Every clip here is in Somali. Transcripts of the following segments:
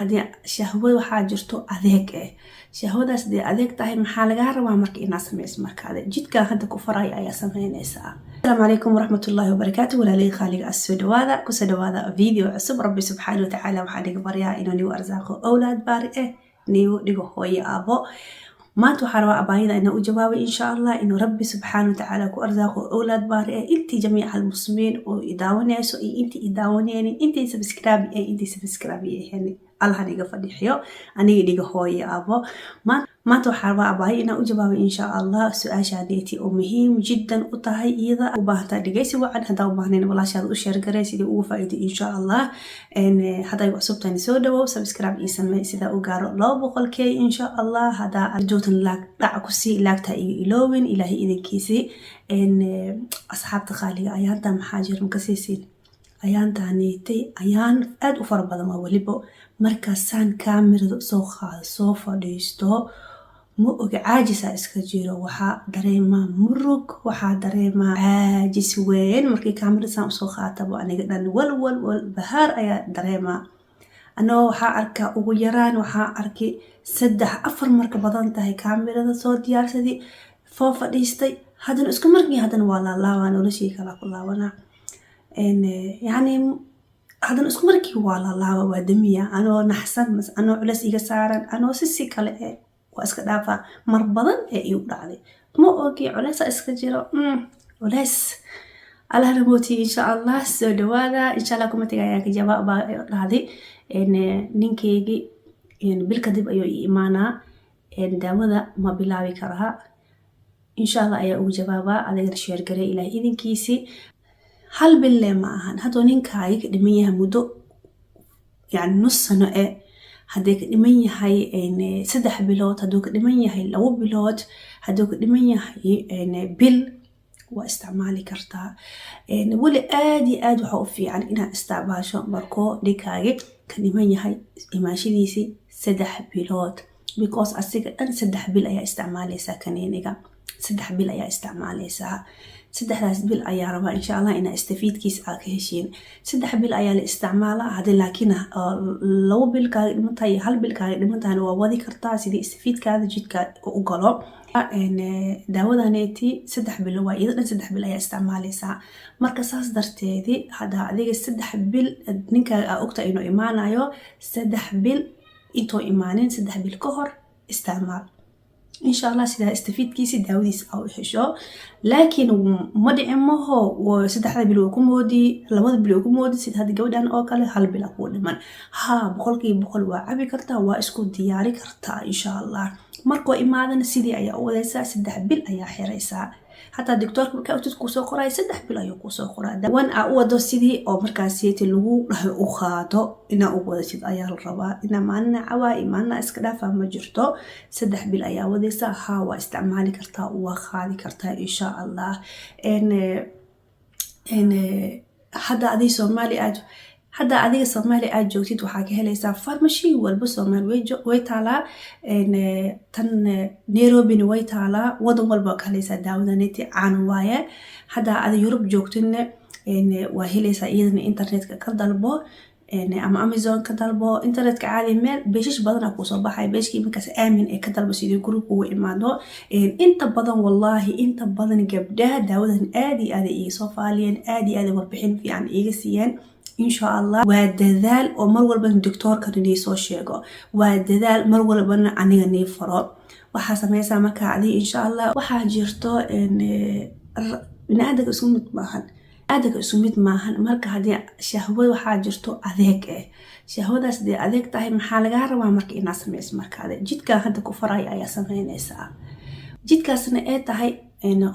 Hadii shahwad waxaa jirto adeeg eh, shahwadaas hadii adeeg tahay, maxaa lagaa rabaa marka inaad sameyso? Marka ade jidkan hadda ku faraya ayaa sameynaysaa. Asalaamu calaykum waraxmatullaahi wabarakaatu. Walaalay qaaliga ah, soo dhawaada, kusoo dhawaada video cusub. Rabbi subxaana watacaala waxaa dhiga baryaa inuu nigu arsaaqo owlaad baari eh, nigu dhigo hooyo aabo. Maanta waxaa rabaa abaayada inaan u jawaabay, insha Allah, inuu Rabbi subxaana watacaala ku arsaaqo owlaad baari eh, intii jamiica almuslimiin oo i daawanayso iyo intii i daawanaynin, intii subscribe eh, intii subscribe ahayn. Allah niga fadhixiyo, aniga dhiga hooyo aabo. Maanta waxaa rabaa abaayo inaan u jawaabay, insha Allah, su-aashaadheeti oo muhiim jiddan u tahay iyada. U baahantaa dhegeysi wacan. Haddaa u baahnayn, walaashaada u share garee sidii ugu faa'iiday, insha Allah. Hadday cusub tahay, soo dhawow, subscribe ii samee sidaa u gaaro 200K, insha Allah. Haddaa joogtan, like dhac ku sii, like-ta iyo iloowin, Ilaahay idinkiisii. Asxaabta qaaliga, ayaantaa maxaa jira makasiisiin? Ayaantaaniitay ayaan aada u fara badan waa weliba markaasaan kaamirada soo qaado, soo fadhiisto, ma oga, caajisaa iska jiro. Waxaa dareemaa murug, waxaa dareemaa caajis weyn. Markii kaamirada saan usoo qaataba, aniga dhan walwal wal bahaar ayaa dareemaa. Anoo waxaa arkaa ugu yaraan waxaa arkay saddex afar marka badan tahay kaamirada soo diyaarsadii, foo fadhiistay, haddana isku markii haddana waa laalaabaa, noloshii kala ku laabanaa. Yacni haddana isku markii waa laalaaba, waa damiya, anoo naxsan mase anoo culeys iga saaran, anoo si kale eh, waa iska dhaafaa. Mar badan ee igu dhacday, ma ogi, culeysa iska jiro, culeys Allahna mootiye, insha Allah. Soo dhawaada, insha Allah. Comment-iga ayaan ka jawaab baa dhahday: "Ninkeygii bil kadib ayuu ii imaanaa, daawada ma bilaabi karaa?" Insha Allah ayaa ugu jawaabaa. Adigana share garee, Ilaah idinkiisii. Hal bille ma ahan. Hadduu ninkaagi ka dhiman yahay muddo, yani nus sano e, haddii ka dhiman yahay 3 bilood, hadduu ka dhiman yahay 2 bilood, hadduu ka dhiman yahay bil, waa isticmaali kartaa. Weli aad iyo aad waxaa u fiican inaad isticmaasho markoo ninkaagi ka dhiman yahay imaashadiisii 3 bilood, because asiga dhan 3 bil ayaa isticmaaleysaa. Kaniiniga 3 bil ayaa isticmaaleysaa. Saddexdaas bil ayaa rabaa, insha Allah, inaa istafiidkiis aa ka heshiin. 3 bil ayaa la isticmaalaa. Haddii laakiin 2 bil kaaga dhiman tahay iyo 1 bil kaaga dhiman tahayna, waa wadi kartaa sidii istafiidkaada jidka u galo. Daawadaneeti 3 bilo waa, iyado dhan 3 bil ayaa isticmaaleysaa. Marka saas darteedi, haddaa adiga 3 bil ninkaaga aa ogtahay inuu imaanayo, 3 bil intoo imaanin, 3 bil ka hor isticmaal, insha Allah, sidaa istafiidkiisi daawadiisa aa u hesho. Laakiin ma dhici maho saddexda bil waa ku moodi, 2-da bil waa ku moodi, sida hadda gabadhan oo kale 1 bil aa kuu dhiman. Haa, 100% waa cabi kartaa, waa isku diyaari kartaa, insha Allah. Markoo imaadana sidii ayaa u wadaysaa, 3 bil ayaa xiraysaa. Hataa doctoorka markaa utid kuusoo qoraya, 3 bil ayuu kuusoo qoraa. Wan aa u wado sidii oo markaasiti lagu dhahay u qaado, inaa u wadatid ayaa la rabaa. Inaa maalina cawaa iyo maalina iska dhaafaa ma jirto. 3 bil ayaa wadaysaa. Haa, waa isticmaali kartaa, waa qaadi kartaa, insha Allah. Hadda adiga Soomaali aad hadda adiga Soomaali aad joogtid, waxaa ka helaysaa farmashi walba. Soomaali way taalaa, tan Nairobina way taalaa, wadan walba ka helaysaa daawadaneti, caan waaye. Hadda ada Yurub joogtidna waa helaysaa iyadana. Internetka ka dalbo ama Amazon ka dalbo, internetka caadi meel beeshash badan aa kuusoo baxay. Beeshkii markaas aamin ee ka dalbo sidii group ugu imaado. Inta badan, wallaahi, inta badan gabdhaha daawadan aad iyo aad ay iiga soo faaliyeen, aad iyo aad ay warbixin fiican iiga siiyeen, insha Allah. Waa dadaal oo mar walbana doctoorkana nii soo sheego, waa dadaal mar walbana aniga nii faro. Waxaa sameysaa markaa adiga, insha Allah. Waxaa jirto biniaadanka isku mid maahan, aadanka isku mid maahan. Marka haddii shahwad waxaa jirto adeeg eh, shahwadaas hadii adeeg tahay, maxaa lagaa rabaa marka inaad sameyso? Marka ade jidkan hadda ku faraya ayaa sameyneysaa. Jidkaasna ay tahay,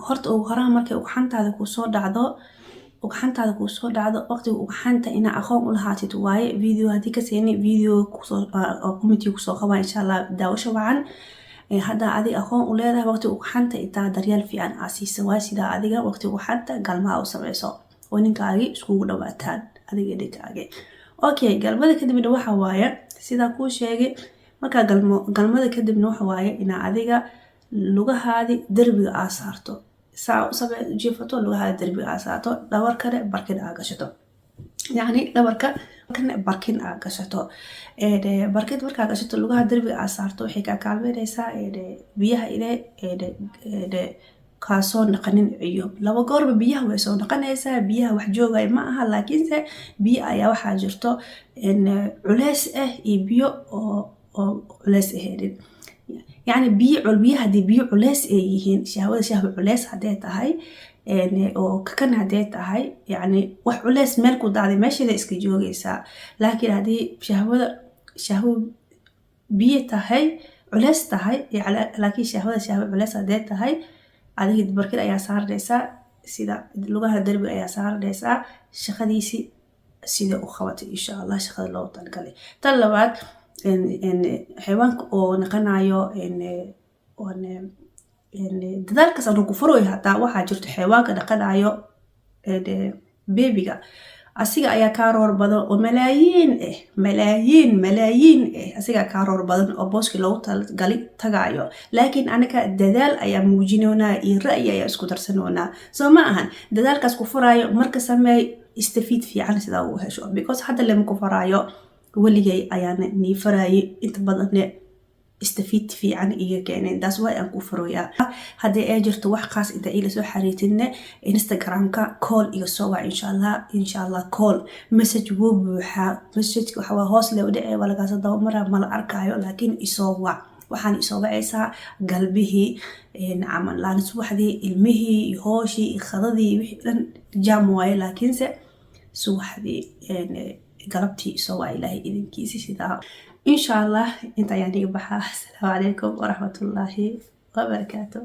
horta ugu horaan markay ugxantaada kusoo dhacdo, ugxantaada kuusoo dhacdo, waqtiga ugxanta inaa aqoon u lahaatid waaye. Video haddii ka siini, video comment-i kusoo qabaa, insha Allah. Daawasho wacan. Haddaa adiga aqoon u leedahay waqtiga ugxanta, intaa daryeel fiican aa siisa waay, sidaa adiga waqtiga ugxanta galmaha u sameyso oo ninkaagi iskugu dhawaataan, adiga ninkaagi. Okay, galmada kadibna waxa waaye sidaa kuu sheegay. Markaa galmo, galmada kadibna waxa waaye inaa adiga lugahaadi derbiga aa saarto, saa u same jiifato, lugahaadi derbiga aa saarto, dhabar kale barkin aa gashato. Yacni dhabarka kan barkin aa gashato. Barkin markaa gashato, lugaha derbiga aa saarto, waxay kaa kaalmeynaysaa biyaha inay kaa soo naqanin ciyo. Laba goorba biyaha way soo naqanaysaa. Biyaha wax joogaya ma aha, laakiinse biyo ayaa waxaa jirto culeys ah iyo biyo oo culeys ahaynin. Yacni biyo biyo, haddii biyo culeys ay yihiin, shahwada shahwa culeys hadday tahay oo kakan hadday tahay, yacni wax culeys meel ku daaday, meesheeda iska joogaysaa. Laakiin haddii shahwada shahwo biyo tahay, culeys tahay, laakiin shahwada shahwo culeys hadday tahay, adiga barkin ayaa saaranaysaa, sida lugaha derbiga ayaa saaranaysaa, shaqadiisi sida u qabatay, insha Allah, shaqada loogu talagalay. Tan labaad, xayawaanka oo naqanayo, dadaalkaas anu ku furooyo, hataa waxaa jirto xayawaanka dhaqanayo baby-ga, asiga ayaa kaa roor badan oo malaayiin ah, malaayiin malaayiin ah, asigaa kaa roor badan oo booskii loogu talagalay tagaayo. Laakiin anaga dadaal ayaa muujinoonaa iyo ra'yi ayaa isku darsanoonaa, soo ma ahan? Dadaalkaas ku furaayo marka sameey, istafiid fiican sidaa uu hesho, because hadda lama ku faraayo, weligay ayaana nii faraayay, inta badanne istafiid fiican iga keeneen. Taas waa aan ku faroyaa. Haddii ay jirto wax qaas inta iila soo xariirtidne, Instagramka call iga soo wac, insha Allah. Insha Allah call, message wuu buuxaa. Messageka waxa waa hoos le u dhacee, waa lagaasa dabamara, mala arkaayo. Laakiin isoo wac, waxaan isoo wacaysaa galbihii camal laan, subaxdii ilmihii iyo hooshii iyo khadadii wixii dhan jaam waaye. Laakiinse subaxdii, galabtii isoo waa, Ilaahay idinkiisi sidaa, insha Allah. Inta ayaan iga baxaa. Asalaamu calaykum waraxmatullaahi wabarakaatu.